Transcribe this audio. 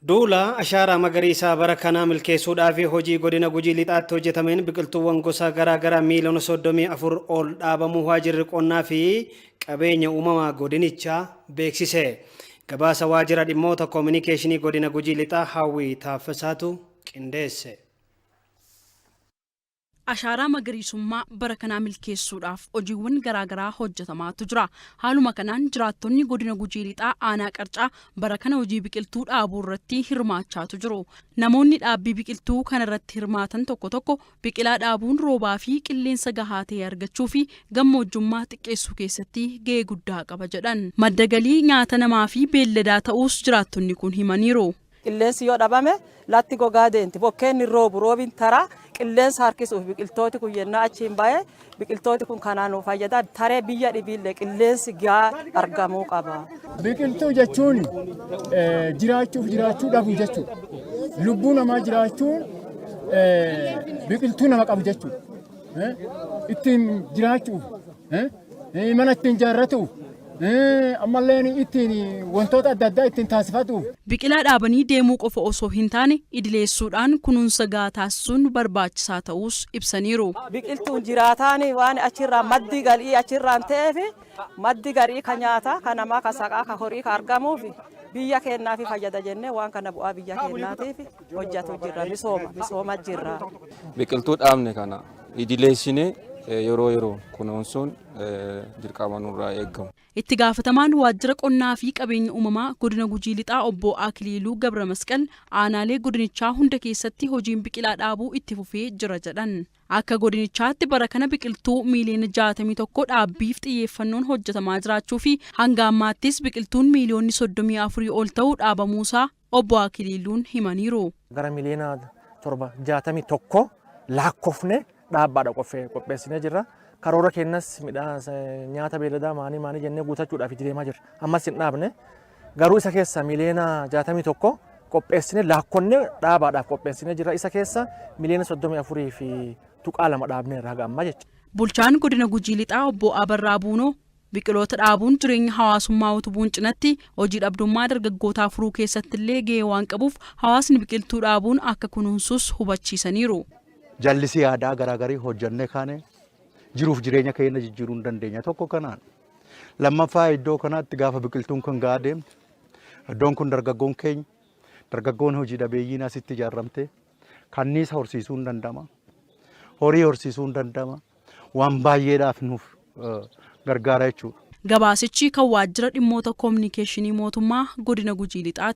Duula ashaaraa magariisaa bara kanaa milkeessuudhaaf hojii godina Gujii Lixaatti hojjetameen biqiltuuwwan gosa garaa garaa miiliyoona 34 ol dhaabamuu waajjirri qonnaa fi qabeenya uumamaa godinichaa beeksise. Gabaasa waajjira dhimmoota koominikeeshinii godina Gujii Lixaa Hawwii Taaffasaatu qindeesse. Ashaaraa magariisummaa bara kanaa milkeessuudhaaf hojiiwwan garaagaraa hojjetamaatu jira. Haaluma kanaan jiraattonni godina Gujii Lixaa aanaa Qarcaa bara kana hojii biqiltuu dhaabuu irratti hirmaachaatu jiru. Namoonni dhaabbii biqiltuu kana irratti hirmaatan tokko tokko biqilaa dhaabuun roobaa fi qilleensa gahaa ta'e argachuu fi gammoojjummaa xiqqeessuu keessatti gahee guddaa qaba jedhan. Madda galii nyaata namaa fi beelladaa ta'uus jiraattonni kun himaniiru. Qilleensi yoo dhabame latti gogaa deemti. Bokkeen hin roobu, roobin tara. Qilleensa harkisuuf biqiltooti kun yennaa achiin ba'e biqiltooti kun kanaan nu fayyada. Taree biyya dhibiillee qilleensi gahaa argamuu qaba. Biqiltuu jechuun jiraachuuf jiraachuu dhabuu jechuudha. Lubbuu namaa jiraachuun biqiltuu nama qabu jechuudha. Ittiin jiraachuuf, mana ittiin ijaarratuuf, ammallee ittiin wantoota adda addaa ittiin taasifatuuf. Biqilaa dhaabanii deemuu qofa osoo hin taane idileessuudhaan kunuunsa gahaa taasisuun barbaachisaa ta'uus ibsaniiru. Biqiltuun jiraataan waan achirraa maddi galii achirraan ta'eef maddi galii ka nyaataa, ka namaa, ka saqaa, ka horii ka argamuuf biyya keenyaaf fayyada jennee waan kana bu'aa biyya keenyaatiif hojjetu jirra, misooma jirra. Biqiltuu dhaabne kana idileessinee yeroo yeroon kunuunsuun dirqama nurraa eegamu. Itti gaafatamaan waajjira qonnaa fi qabeenya uumamaa godina Gujii Lixaa obbo Akiliiluu Gabra Masqal aanaalee godinichaa hunda keessatti hojiin biqilaa dhaabuu itti fufee jira jedhan. Akka godinichaatti bara kana biqiltuu miiliyoona 61 dhaabbiif xiyyeeffannoon hojjetamaa jiraachuu fi hanga ammaattis biqiltuun miiliyoonni 34 ol ta'u dhaabamuusaa obbo Akiliiluun himaniiru. Gara miiliyoona 7 61 lakkoofne dhaabbaadha qopheessinee jirra. Karoora keenyas midhaan nyaata beelladaa maanii maanii jennee guutachuudhaaf itti deemaa jirra. Ammas hin dhaabne. Garuu isa keessa miiliyoona 61 qopheessinee laakkonnee dhaabaadhaaf qopheessinee jirra. Isa keessa miiliyoona 34 fi tuqaa 2 dhaabneerra haga ammaa jecha. Bulchaan godina Gujii Lixaa obbo Abarraa Buunoo biqiloota dhaabuun jireenya hawaasummaa utubuun cinatti hojii dhabdummaa dargaggootaa furuu keessatti illee gahee waan qabuuf hawaasni biqiltuu dhaabuun akka kunuunsus hubachiisaniiru. Jallisii aadaa garaagarii hojjannee kaane jiruuf jireenya keenya jijjiiruu hin dandeenya tokko kanaan. Lammaffaa, iddoo kanatti gaafa biqiltuun kun gahaa deemte iddoon kun dargaggoon keenya, dargaggoon hojii dhabeeyyiin asitti ijaaramte kanniisa horsiisuu hin danda'ama. Horii horsiisuu hin danda'ama. Waan baay'eedhaaf nuuf gargaara jechuudha. Gabaasichi kan waajjira dhimmoota koominikeeshinii mootummaa godina Gujii Lixaati.